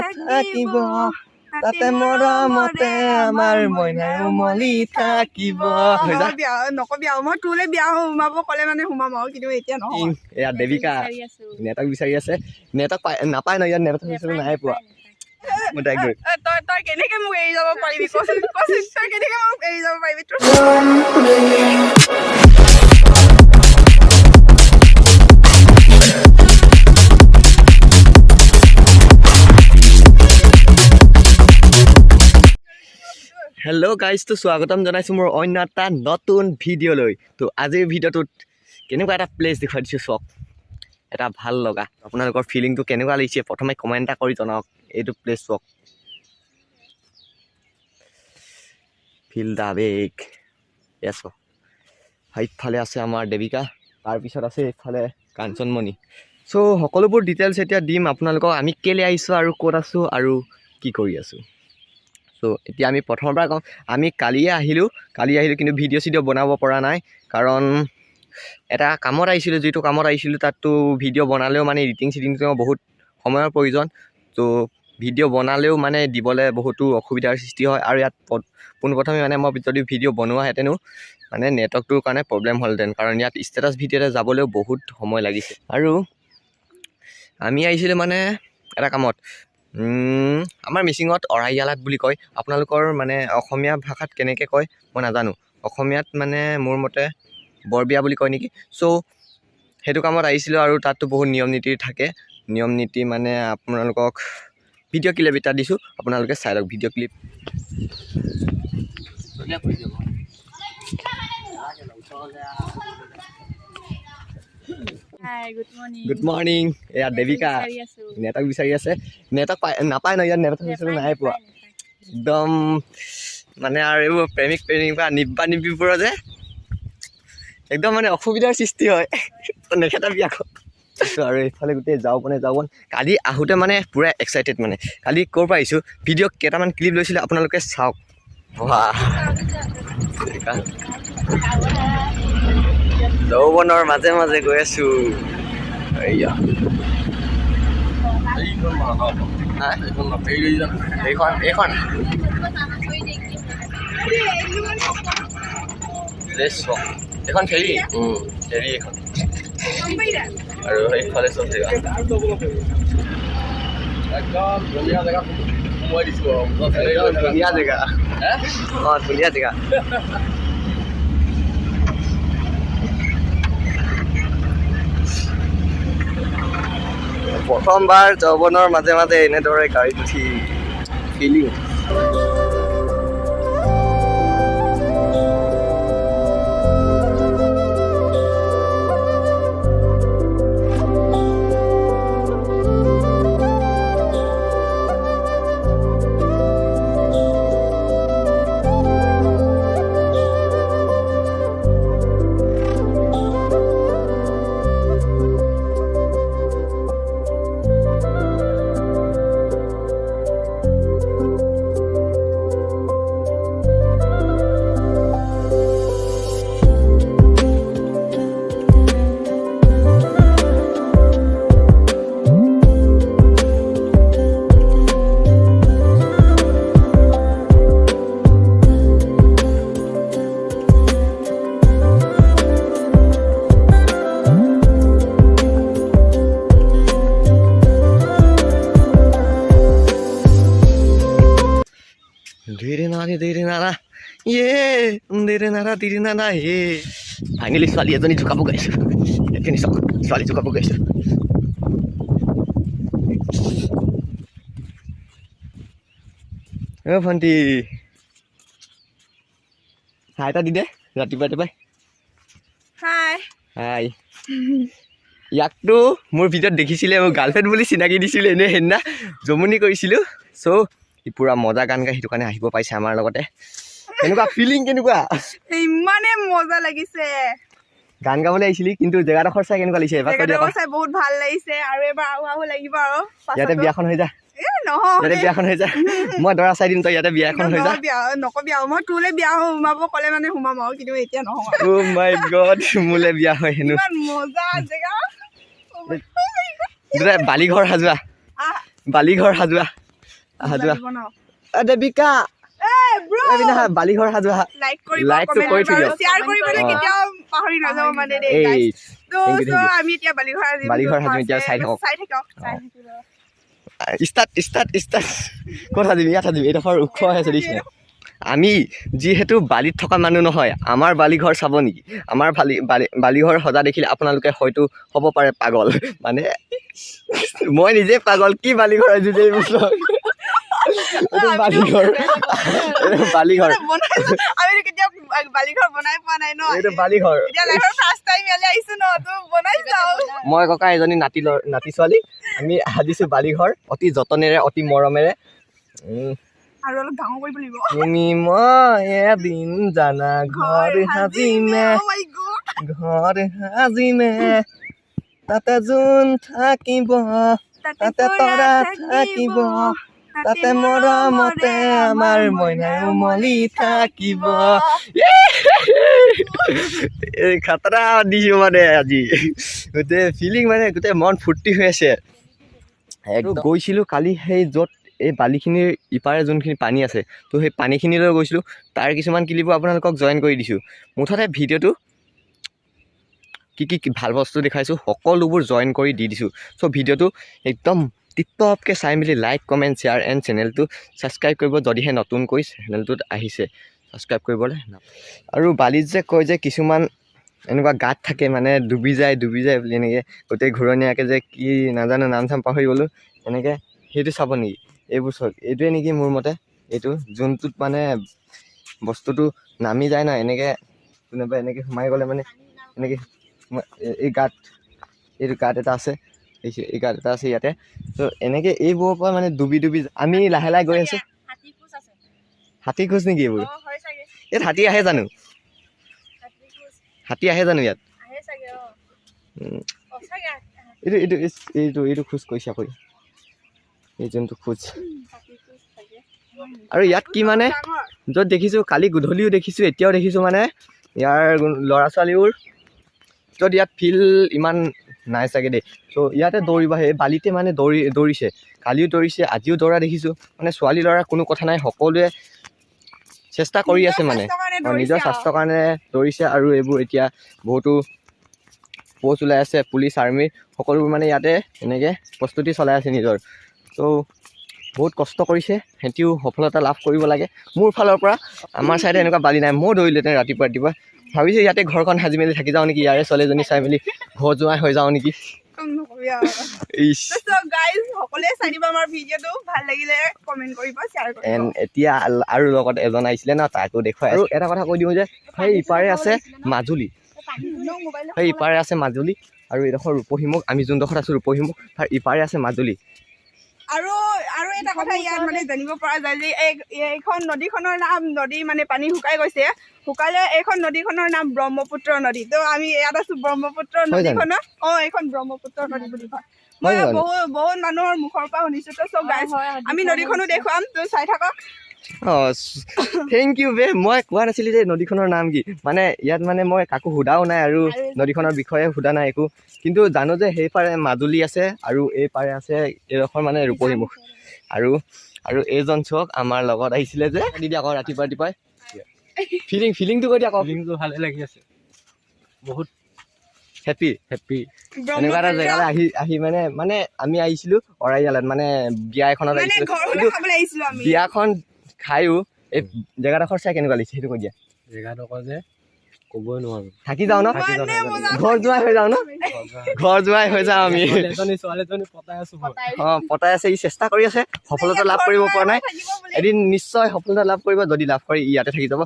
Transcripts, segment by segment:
থাকিব, তাতে মৰমতে আমাৰ মইনাও মলি থাকিব। হৈ যা। বিয়া নকবি আৰু, মই তোলৈ বিয়া সোমাব ক'লে মানে সোমাম আৰু, কিন্তু এতিয়া নহয়। এয়া দেৱিকা নেটক বিচাৰি আছে, নেটক পাই নাপায় ন ইয়াত, নেটক বিচাৰি নাই পোৱা। মই তাইক গৈ তই তই কেনেকে মোক এৰি যাব পাৰিবি কচোন? কচোন, তই কেনেকে মোক এৰি যাব পাৰিবি তোৰ? হেল্ল' গাইজ, তো স্বাগতম জনাইছোঁ মোৰ অন্য এটা নতুন ভিডিঅ'লৈ। তো আজিৰ ভিডিঅ'টোত কেনেকুৱা এটা প্লেচ দেখুৱাই দিছোঁ চাওক, এটা ভাল লগা। আপোনালোকৰ ফিলিংটো কেনেকুৱা লাগিছে প্ৰথমে কমেণ্ট এটা কৰি জনাওক। এইটো প্লেচ চাওক, ফিল the বেগ। এয়া চাওক, সেইফালে আছে আমাৰ দেৱিকা, তাৰপিছত আছে এইফালে কাঞ্চনমণি। চ' সকলোবোৰ ডিটেইলছ এতিয়া দিম আপোনালোকক, আমি কেলৈ আহিছোঁ আৰু ক'ত আছোঁ আৰু কি কৰি আছোঁ। চ' এতিয়া আমি প্ৰথমৰ পৰা কওঁ, আমি কালিয়ে আহিলোঁ, কালি আহিলোঁ কিন্তু ভিডিঅ' চিডিঅ' বনাব পৰা নাই, কাৰণ এটা কামত আহিছিলোঁ। যিটো কামত আহিছিলোঁ তাততো ভিডিঅ' বনালেও মানে এডিটিং চিডিটিঙৰ বহুত সময়ৰ প্ৰয়োজন। ত' ভিডিঅ' বনালেও মানে দিবলৈ বহুতো অসুবিধাৰ সৃষ্টি হয়। আৰু ইয়াত পোনপ্ৰথমে মানে মই যদি ভিডিঅ' বনোৱাহেঁতেনো মানে নেটৱৰ্কটোৰ কাৰণে প্ৰব্লেম হ'লহেঁতেন, কাৰণ ইয়াত ষ্টেটাছ ভিডিঅ' এটা যাবলৈও বহুত সময় লাগিছে। আৰু আমি আহিছিলোঁ মানে এটা কামত, আমাৰ মিচিঙত অৰাইয়ালাত বুলি কয়, আপোনালোকৰ মানে অসমীয়া ভাষাত কেনেকৈ কয় মই নাজানো। অসমীয়াত মানে মোৰ মতে বৰবিয়া বুলি কয় নেকি। চ' সেইটো কামত আহিছিলোঁ আৰু তাততো বহুত নিয়ম নীতি থাকে। নিয়ম নীতি মানে আপোনালোকক ভিডিঅ' ক্লিপ এটা দিছোঁ, আপোনালোকে চাই লওক video clip. Hi, good morning. Good morning. এয়া দেৱিকা নেটক বিচাৰি আছে, নেটক পাই নাপায় ন ইয়াত, নেটক বিচাৰি নাই পোৱা। একদম মানে আৰু এইবোৰ প্ৰেমিক প্ৰেমিকা নিব্বা নিব্বিবোৰৰ যে একদম মানে অসুবিধাৰ সৃষ্টি হয়, নেখেতাবি আকৌ। আৰু এইফালে গোটেই যাওঁ মানে যাওঁ। কালি আহোঁতে মানে পূৰা এক্সাইটেড, মানে কালি ক'ৰ পৰা আহিছোঁ ভিডিঅ' কেইটামান ক্লিপ লৈছিলোঁ, আপোনালোকে চাওক। বাহ, যৌৱনৰ মাজে মাজে গৈ আছোঁ। এইয়া হা? এইখন এইখন প্লেচ চাওক, এইখন ফেৰী, ফেৰী এইখন। আৰু সেইফালে চব জেগা একদম ধুনীয়া জেগাত সোমোৱাই দিছো আৰু। একদম ধুনীয়া জেগা। অঁ, ধুনীয়া জেগা। প্ৰথমবাৰ যৌৱনৰ মাজে মাজে এনেদৰে গাড়ীত উঠি ফিলিং। ধীৰে নাৰে ধীৰে নাৰা ইয়ে ধীৰে নাৰা ধীৰে নাৰা হে। ফাইনেলি ছোৱালী এজনী জোকাব গাইছোঁ, এইখিনি চাওক, ছোৱালী জোকাব গাইছোঁ। অ' ভণ্টি, হাই এটা দি দে ৰাতিপুৱা ৰাতিপুৱাই। হাই। হাই। ইয়াকতো মোৰ ভিডিঅ'ত দেখিছিলে, মোৰ গাৰ্লফ্ৰেণ্ড বুলি চিনাকি দিছিলোঁ, এনেই সেইদিনা জমনি কৰিছিলোঁ। চ' সি পূৰা মজা গান গাই, সেইটো কাৰণে আহিব পাৰিছে আমাৰ লগতে। কেনেকুৱা ফিলিং, কেনেকুৱা? ইমানে মজা লাগিছে। গান গাবলৈ আহিছিলি, কিন্তু জেগাডোখৰ চাই কেনেকুৱা লাগিছে এবাৰ কৈ দিয়া জেগাডোখৰ আকৌ। চাই বহুত ভাল লাগিছে আৰু এবাৰ আহো আহো লাগিব আৰু ইয়াতে পাছতো। বিয়াখন হৈ যা। এ নহয়। ইয়াতে বিয়াখন হৈ যা, মই দৰা চাই দিম, তই ইয়াতে বিয়া এখন হৈ যা। বিয়া নকবি আৰু, মই তোলৈ বিয়া সোমাব ক'লে মানে সোমাম আৰু, কিন্তু এতিয়া নহয়। অ' মাই গড, মোলে বিয়া হয় হেনো। ইমান মজা জেগা। দুটাই বালি ঘৰ সাজোৱা। আহ। বালি ঘৰ সাজোৱা। আহা যোৱা। লাগিব ন। অ, দেৱিকা। এই ব্ৰ, এইপিনে আহা, বালিঘৰ সাজো আহা। লাইক কৰিব, লাইকটো কমেণ্ট কৰি কৰিব আৰু থৈ দিয়ক। শ্বেয়াৰ কৰিবলৈ অ। কেতিয়াও পাহৰি নাযাব মানে দেই এই guys। তো thank you, so thank you. আমি এতিয়া বালিঘৰ সাজিম। বালিঘৰ সাজিম এতিয়া, চাই থাকক। চাই থাকক। অ। Start, start, start. ক'ত সাজিবি? ইয়াত সাজিবি, এইডোখৰ ওখ হৈ আছে দেখিছে। আমি যিহেতু বালিত থকা মানুহ নহয়, আমাৰ বালিঘৰ চাব নেকি? আমাৰ বালিঘৰ সজা দেখিলে আপোনালোকে হয়তো হ'ব পাৰে পাগল। মানে মই নিজে পাগল, কি বালিঘৰ সাজিছে এইবোৰ চাওক। এইটো বালিঘৰ, এইটো বালিঘৰ। বনাইছো, আমিতো কেতিয়াও বালিঘৰ বনাই পোৱা নাই ন। এইটো বালিঘৰ। এতিয়া লাইফৰ ফাৰ্ষ্ট টাইম ইয়ালৈ আহিছো ন, তো বনাই চাওঁ। মই ককা এজনী নাতি, নাতি ছোৱালী, আমি সাজিছো বালিঘৰ অতি যতনেৰে, অতি মৰমেৰে। আৰু অলপ ডাঙৰ কৰিব লাগিব। তুমি মই এদিন জানা ঘৰ সাজিমে। Oh my God. ঘৰ সাজিমে, তাতে জোন থাকিব, তাতে তৰা থাকিব, তাতে মৰমতে আমাৰ মইনাই উমলি থাকিব। এই খাতৰা দিছো মানে আজি গোটেই ফিলিং, মানে গোটেই মন ফূৰ্তি হৈ আছে একদম। গৈছিলোঁ কালি সেই য'ত এই বালিখিনিৰ ইপাৰে যোনখিনি পানী আছে, তো সেই পানীখিনিলৈ গৈছিলোঁ, তাৰ কিছুমান ক্লিপো আপোনালোকক জইন কৰি দিছোঁ। মুঠতে ভিডিঅ'টো কি কি ভাল বস্তু দেখাইছোঁ সকলোবোৰ জইন কৰি দি দিছোঁ। চ' ভিডিঅ'টো একদম টিপটপকৈ চাই মেলি লাইক, কমেণ্ট, শ্বেয়াৰ এণ্ড চেনেলটো ছাবস্ক্ৰাইব কৰিব, যদিহে নতুনকৈ চেনেলটোত আহিছে ছাবস্ক্ৰাইব কৰিবলৈ। আৰু বালিত যে কয় যে কিছুমান এনেকুৱা গাঁত থাকে, মানে ডুবি যায়, ডুবি যায় বুলি, এনেকৈ গোটেই ঘূৰণীয়াকৈ যে, কি নাজানো, নাম চাম পাহৰি গ'লোঁ, এনেকৈ সেইটো চাব নেকি? এইবোৰ চাওক, এইটোৱে নেকি মোৰ মতে এইটো যোনটোত মানে বস্তুটো নামি যায় ন, এনেকৈ কোনোবা এনেকৈ সোমাই গ'লে, মানে এনেকৈ এই গাঁত, এইটো গাঁত এটা আছে, এই গাঁত এটা আছে ইয়াতে। ত' এনেকৈ এইবোৰৰ পৰা মানে ডুবি ডুবি আমি লাহে লাহে গৈ আছোঁ। হাতী খোজ নেকি এইবোৰ? ইয়াত হাতী আহে জানো? হাতী আহে জানো ইয়াত? এইটো এইটো এইটো এইটো খোজ কৈছে আকৌ, এই যোনটো খোজ। আৰু ইয়াত কি মানে য'ত দেখিছোঁ, কালি গধূলিও দেখিছোঁ, এতিয়াও দেখিছোঁ, মানে ইয়াৰ ল'ৰা ছোৱালীবোৰ য'ত ইয়াত ফিল্ড ইমান নাই চাগে দেই, চ' ইয়াতে দৌৰিব আহে, এই বালিতে মানে দৌৰিছে, কালিও দৌৰিছে, আজিও দৌৰা দেখিছোঁ। মানে ছোৱালী ল'ৰাৰ কোনো কথা নাই, সকলোৱে চেষ্টা কৰি আছে, মানে নিজৰ স্বাস্থ্যৰ কাৰণে দৌৰিছে। আৰু এইবোৰ এতিয়া বহুতো প'ষ্ট ওলাই আছে পুলিচ, আৰ্মিৰ, সকলোবোৰ মানে ইয়াতে এনেকৈ প্ৰস্তুতি চলাই আছে নিজৰ। ত' বহুত কষ্ট কৰিছে, সিহঁতিও সফলতা লাভ কৰিব লাগে মোৰ ফালৰ পৰা। আমাৰ ছাইডে এনেকুৱা বালি নাই, ময়ো দৌৰিলোহেঁতেন ৰাতিপুৱা ৰাতিপুৱা। ভাবিছোঁ ইয়াতে ঘৰখন সাজি মেলি থাকি যাওঁ নেকি, ইয়াৰে ছোৱালীজনী চাই মেলি ঘৰ জোঁৱাই হৈ যাওঁ নেকি। ইছ। গাইজ, সকলোৱে চাই দিব আমাৰ ভিডিঅ'টো, ভাল লাগিলে কমেণ্ট কৰিব, শ্বেয়াৰ কৰিব। এণ্ড এতিয়া আৰু লগত এজন আহিছিলে ন, তাকো দেখুৱাই। আৰু এটা কথা কৈ দিওঁ যে সেই ইপাৰে আছে মাজুলী, সেই ইপাৰে আছে মাজুলী, আৰু এইডোখৰ ৰূপহীমুখ, আমি যোনডোখৰত আছোঁ ৰূপহীমুখ, তাৰ ইপাৰে আছে মাজুলী। আৰু এটা কথা ইয়াত মানে জানিব পৰা যায় যে এইখন নদীখনৰ নাম, নদী মানে পানী শুকাই গৈছে, শুকালে এইখন নদীখনৰ নাম ব্ৰহ্মপুত্ৰ নদী। তো আমি ইয়াত আছো ব্ৰহ্মপুত্ৰ হয় জানো? নদীখনৰ। অ, এইখন ব্ৰহ্মপুত্ৰ নদী বুলি কয়। মই হয় জানো? বহুত বহুত মানুহৰ মুখৰ পৰা শুনিছো। তো চব গাইজ, আমি নদীখনো দেখুৱাম, তো চাই থাকক। অঁ, thank U বে। মই কোৱা নাছিলোঁ যে নদীখনৰ নাম কি, মানে ইয়াত মানে মই কাকো সোধাও নাই আৰু নদীখনৰ বিষয়ে সোধা নাই একো, কিন্তু জানো যে সেইপাৰে মাজুলী আছে আৰু এইপাৰে আছে এইডোখৰ মানে ৰূপহীমুখ। আৰু এইজন চাওক, আমাৰ লগত আহিছিলে যে, দি দিয়া আকৌ ৰাতিপুৱা ৰাতিপুৱাই ফিলিংটো কৈ দিয়া আকৌ। ফিলিংটো ভালে লাগি আছে, বহুত হেপী। হেপী। এনেকুৱা এটা জেগালৈ আহি আহি মানে মানে আমি আহিছিলোঁ অৰাইজালত, মানে বিয়া এখনত মানে আহিছিলোঁ, ঘৰখনে কিন্তু খাবলৈ আহিছিলো আমি। বিয়াখন খায়ো এই জেগাডোখৰ চাই কেনেকুৱা লাগিছে সেইটো কৈ দিয়া। জেগাডোখৰ যে ক'বই নোৱাৰো। থাকি যাওঁ ন? থাকি যাওঁ, ইমানেই থাকি মজা। ঘৰ জোঁৱাই হৈ যাওঁ ন? ঘৰ জোঁৱাই হৈ যাওঁ আমি। ছোৱালীজনী পতাই আছো মই। অঁ, পতাই আছে, ই চেষ্টা কৰি আছে, সফলতা লাভ কৰিব পৰা নাই। থাকিব বুলি। এদিন নিশ্চয় সফলতা লাভ কৰিব, যদি লাভ কৰে ই ইয়াতে থাকি যাব।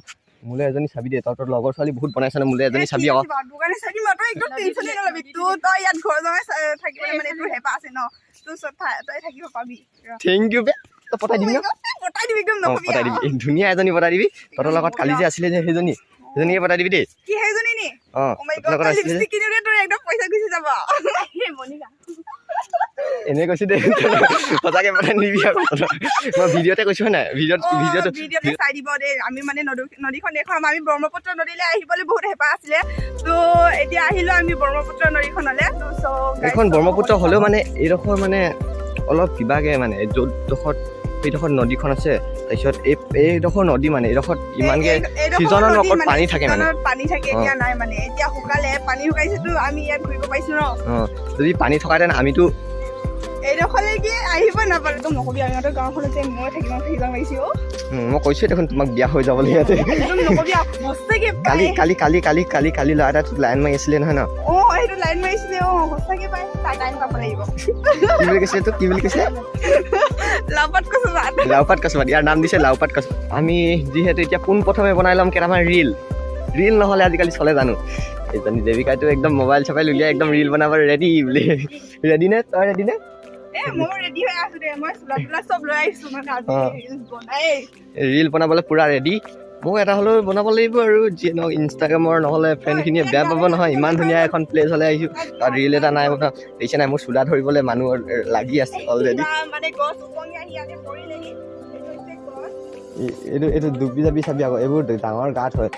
মোলৈ এজনী চাবি দে, তই তোৰ লগৰ ছোৱালী বহুত বনাইছ ন, মোলৈ এজনী চাবি আকৌ। দোকানে চাবি, তই একদম টেনচনে নলবি। তই ইয়াত ঘৰ জমাই থাকিবলৈ মানে তোৰ হেঁপাহ আছে ন, তোৰ চব তই থাকিব পাবি। Thank U বে। তই পতাই দিবি ন? পতাই দিবি একদম, অঁ, নকবি। পতাই দিবি। এই ধুনীয়া এজনী পতাই দিবি। তহঁতৰ লগত কালি যে আছিলে যে সেইজনী, সেইজনীকে পতাই দিবি দেই। কি, সেইজনী নি? অঁ। Oh my তহঁতৰ God, লগত তই আছিলে যে। লিপষ্টিক কিনোতে তোৰ একদম পইচা গুচি যাব। মনিকা। এনেই কৈছো দেই, সঁচাকে পতাই নিদিবি আকৌ। মই ভিডিঅ'তে কৈছো হয় নাই? ভিডিঅ'ত ভিডিঅ'টো ভিডিঅ'তে চাই দিব দেই। আমি মানে নদীখন দেখুৱাম। আমি ব্ৰহ্মপুত্ৰ নদীলৈ আহিবলৈ বহুত হেঁপাহ আছিলে, ত' এতিয়া আহিলো আমি ব্ৰহ্মপুত্ৰ নদীখনলৈ। ত' চ' এইখন ব্ৰহ্মপুত্ৰ হ'লেও মানে এইডোখৰ মানে অলপ কিবাকে, মানে য'ত ডোখৰত সেইডোখৰত নদীখন আছে। তাৰপিছত এইডোখৰ নদী মানে এইডোখৰত ইমানকে এইডোখৰ ছিজনত নদী অকল মানে পানী থাকে মানে। ছিজনত পানী থাকে, এতিয়া নাই মানে, এতিয়া শুকালে, পানী শুকাইছেতো, আমি ইয়াত ঘূৰিব পাৰিছো ন। অঁ, যদি পানী থকাহেঁতেন আমিতো এইডোখৰলৈকে আহিব নাপালো। তো নকবি আৰু, ইহঁতৰ গাঁওখনত যে মই থাকিব থাকি যাওঁ লাগিছে অ'। মই কৈছোৱে দেখোন তোমাক বিয়া হৈ যাবলৈ ইয়াতে। একদম নকবি আৰু, সঁচাকে কালি পাই। কালি কালি কালি কালি কালি ল'ৰা এটা লাইন মাৰি আছিলে নহয় ন? অ, সেইটো লাইন মাৰিছিলে। অ, সঁচাকে পাই, তাই লাইন পাব লাগিব। কি বুলি কৈছিলে তোক? কি বুলি কৈছিলে? লাপাত কৈছো ভাত। লাওপাত কচুপাত, ইয়াৰ নাম দিছে লাওপাত কচুপাত। আমি যিহেতু এতিয়া পোনপ্ৰথমে বনাই ল'ম কেইটামান ৰিল। ৰিল নহ'লে আজিকালি চলে জানো? এইজনী দেৱিকাইতো একদম মোবাইল চবাইল উলিয়াই একদম ৰিল বনাব ৰেডি বুলি। ৰেডি নে তই? ৰেডি নে? এ, ময়ো ৰেডি হৈ আছো দে। মই চোলা তোলা চব লৈ আহিছো মানে আজি ৰিলচ বনাই। ৰিল বনাবলৈ পূৰা ৰেডি। ময়ো এটা হ'লেও বনাব লাগিব আৰু, যিয়ে নহওক ইনষ্টাগ্ৰামৰ, নহ'লে ফ্ৰেণ্ডখিনিয়ে বেয়া পাব নহয়। ইমান ধুনীয়া এখন প্লেচলৈ আহিছোঁ, তাত ৰিল এটা নাই বনোৱা। দেখিছে নাই, মোৰ চোলা ধৰিবলৈ মানুহ লাগি আছে অলৰেডি। কিবা মানে গছ উপঙি আহি ইয়াতে পৰিলেহি। এইটো হৈছে গছ। এইটো ডুবি যাবি, চাবি আকৌ। এইবোৰ ডাঙৰ গাঁত হয়।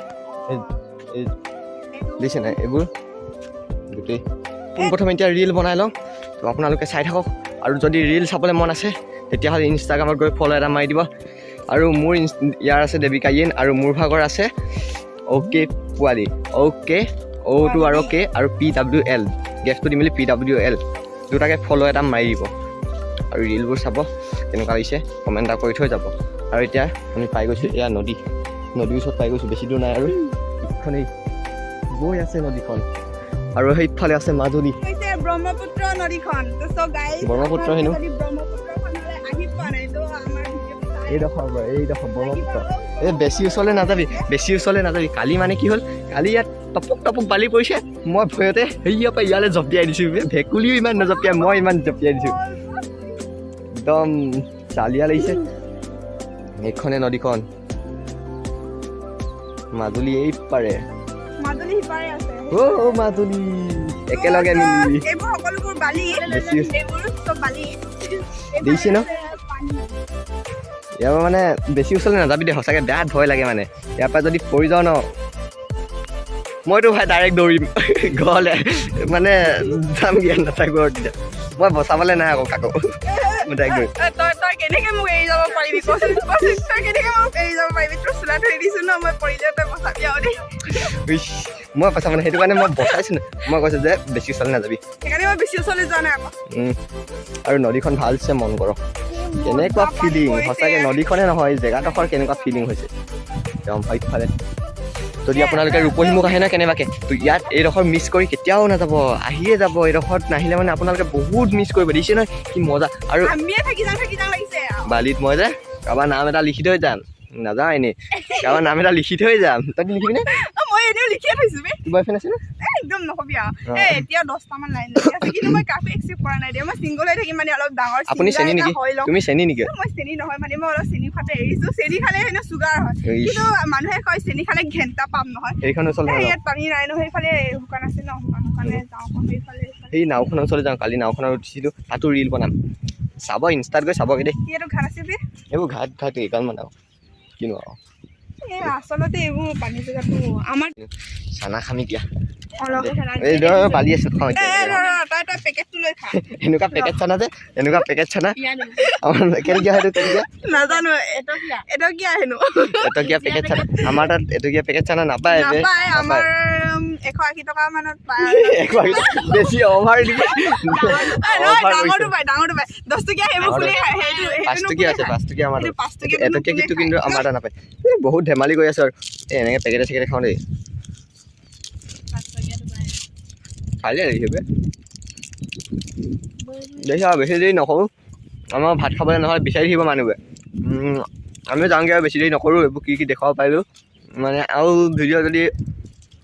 এইটো দেখিছে নাই এইবোৰ গোটেই? পোনপ্ৰথমে এতিয়া ৰিল বনাই লওঁ, তো আপোনালোকে চাই থাকক। আৰু যদি ৰিল চাবলৈ মন আছে, তেতিয়াহ'লে ইনষ্টাগ্ৰামত গৈ ফ'ল' এটা মাৰি দিব। আৰু মোৰ ইয়াৰ আছে দেৱিকা ইন, আৰু মোৰ ভাগৰ আছে অ'কে পোৱালি, অ'কে অ'টো আৰু কে আৰু পি ডাব্লিউ এল, গেছটো দি মেলি পি ডাব্লিউ এল, দুটাকে ফ'ল' এটা মাৰি দিব আৰু ৰিলবোৰ চাব, কেনেকুৱা লাগিছে কমেণ্ট এটা কৰি থৈ যাব। আৰু এতিয়া আমি পাই গৈছোঁ এয়া নদী, নদীৰ ওচৰত পাই গৈছোঁ, বেছি দূৰ নাই। আৰু ইখনেই গৈ আছে নদীখন আৰু সেইফালে আছে মাজুলী। হৈছে ব্ৰহ্মপুত্ৰ নদীখন। তো চ' গাইজ, ব্ৰহ্মপুত্ৰ হেনো। যদি ব্ৰহ্মপুত্ৰখনলৈ আহি পোৱা নাই, তো আমাৰ ভিডিঅ'টো চাই এইডোখৰ পৰা এইডোখৰ ব্ৰহ্মপুত্ৰ। এই বেছি ওচৰলৈ নাযাবি, বেছি ওচৰলৈ নাযাবি। কালি মানে কি হ'ল, কালি ইয়াত টপক টপক বালি পৰিছে, মই ভয়তে হেৰিয়াৰ পৰা ইয়ালৈ জঁপিয়াই দিছোঁ। ভেকুলীও ইমান নজঁপিয়াই, মই ইমান জঁপিয়াই দিছোঁ। একদম চালিয়া লাগিছে। এইখনে নদীখন, মাজুলী এই পাৰে। মাজুলী সিপাৰে আছে। অ' মাজুলী একেলগে মিলি। এইবোৰ সকলোবোৰ বালি। এইবোৰ চব বালি। দেখিছে ন? পানী। ইয়াৰ পৰা মানে বেছি ওচৰলৈ নাযাবি দেই, সঁচাকৈ বেয়া ভয় লাগে। মানে ইয়াৰ পৰা যদি পৰি যাওঁ ন, মইতো ভাই ডাইৰেক্ট দৌৰিম ঘৰলৈ, মানে যামগৈ, নাথাকোঁ আৰু তেতিয়া। মই বচাবলৈ নাই আকৌ কাকো, মই ডাইৰেক্ট দৌৰিম। এ, তই কেনেকে মোক এৰি যাব পাৰিবি কচোন? কচোন, তই কেনেকে মোক এৰি যাব পাৰিবি? তোৰ চোলা ধৰি দিছো ন মই, পৰিলে তই বচাবি আৰু দেই। ইচ, মই বচাব নাই, সেইটো কাৰণে মই বচাইছোঁ ন। মই কৈছোঁ যে বেছি ওচৰলৈ নাযাবি। সেইকাৰণে মই বেছি ওচৰলৈ যোৱা নাই আকৌ। আৰু নদীখন ভালছে মন কৰক, কেনেকুৱা মজা পানী ফিলিং। পৰিছে। সঁচাকৈ নদীখনে নহয়, জেগাডোখৰ কেনেকুৱা ফিলিং হৈছে একদম। সেইফালে যদি আপোনালোকে ৰূপহীমুখ আহে ন কেনেবাকৈ, তো ইয়াত এইডোখৰ মিছ কৰি কেতিয়াও নাযাব, আহিয়ে যাব। এইডোখৰত নাহিলে মানে আপোনালোকে বহুত মিছ কৰিব। দেখিছে নহয় কি মজা আৰু। আমিয়ে থাকি যাওঁ থাকি যাওঁ লাগিছে আৰু। বালিত মই যে কাৰোবাৰ নাম এটা লিখি থৈ যাম, নাযাওঁ এনেই, কাৰোবাৰ নাম এটা লিখি থৈ যাম। তই কি লিখিবি নে? অ, মই এনেও লিখিয়ে থৈছো বে। তোৰ বয়ফ্ৰেণ্ড আছে নে? এ, একদম নকবি আৰু। এ, এতিয়া 10টামান লাইন লাগি আছে, কিন্তু মই কাকো একচেপ্ট কৰা নাই দেই। মই চিংগল হৈ থাকিম, মানে অলপ ডাঙৰ আপুনি singer চেনি এটা নেকি? হৈ লওঁ। তুমি চেনি নেকি? মই চেনি নহয়, মানে মই অলপ চেনি খোৱাতে এৰিছো। চেনি খালে হেনো চুগাৰ হয়। ইচ। কিন্তু মানুহে কয় চেনি খালে ঘেণ্টা পাম নহয়। সেইখন ওচৰলৈ এ, নাযাওঁ। ইয়াত পানী নাই নহয়, সেইফালে শুকান আছে ন, শুকানে যাওঁ আকৌ সেইফালে সেইফালে। সেই নাওখনৰ ওচৰলৈ যাওঁ, কালি নাওখনত উঠিছিলোঁ, তাতো ৰিল বনাম। চাব, ইনষ্টাত গৈ চাবগৈ দেই। ইয়াতো ঘাট আছে যে। এইবোৰ ঘাট ঘাট এইগাল মানে আৰু কিনো আৰু। এ, আচলতে এইবোৰ পানী জেগাটো আমাৰ চানা খাম এতিয়া। অলপ এই ধৰ বালি আছে, খাওঁ এ, এতিয়া। ৰ, ৰ, তই পেকেটটো লৈ খা। এনেকুৱা পেকেট চানা যে, এনেকুৱা পেকেট চানা আমাৰ কেনেকীয়া হয়তো, কেনেকীয়া? নাজানো, এটকীয়া হেনো। এটকীয়া পেকেট চানা, আমাৰ তাত এটকীয়া পেকেট চানা নাপায় বে। নাপায় আমাৰ। 180 টকা মানত পায়। 180 বেছি অভাৰ নেকি? এ, নহয়, অভাৰ ডাঙৰটো কৰিছে। পায়, ডাঙৰটো পায় 10 টকীয়া, সেইবোৰ ডাঙৰটো কোনে খায় সেইটো? 5 সেইটো টকীয়া আছে, 5 টকীয়া আমাৰ সেইটো তাত। 5 টকীয়া। এটকীয়া কিন্তু আমাৰ তাত নাপায়। এই বহুত ধেমালি কৰি আছো আৰু। এই এনেকৈ পেকেটে চেকেটে খাওঁ দেই, ভালে লাগিছে বে। দেখিছা, বেছি দেৰি নকৰোঁ, আমাৰ ভাত খাবলৈ নহ'লে বিচাৰি থাকিব মানুহবোৰে। আমিও যাওঁগৈ আৰু, বেছি দেৰি নকৰোঁ। এইবোৰ কি কি দেখুৱাব পাৰিলোঁ মানে আৰু ভিডিঅ' যদি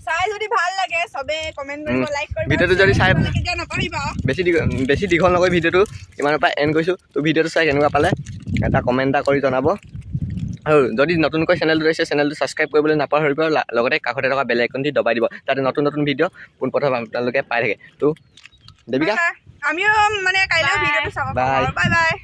চাই যদি ভাল লাগে, চবে কমেণ্ট কৰিব, লাইক কৰিব। ভিডিঅ'টো যদি চাই কেতিয়াও নকৰিবা। বেছি দীঘল নকৰি ভিডিঅ'টো ইমানৰ পৰা এণ্ড কৰিছোঁ। তো ভিডিঅ'টো চাই কেনেকুৱা পালে এটা কমেণ্ট এটা কৰি জনাব। আৰু যদি নতুনকৈ চেনেলটো আহিছে, চেনেলটো ছাবস্ক্ৰাইব কৰিবলৈ নাপাহৰিব আৰু লগতে কাষতে থকা বেল আইকনটি দবাই দিব, যাতে নতুন নতুন ভিডিঅ' পোনপ্ৰথমে আপোনালোকে পাই থাকে। তো দেৱিকা। আমিও মানে কাইলৈ ভিডিঅ'টো চাব। Bye. Bye bye.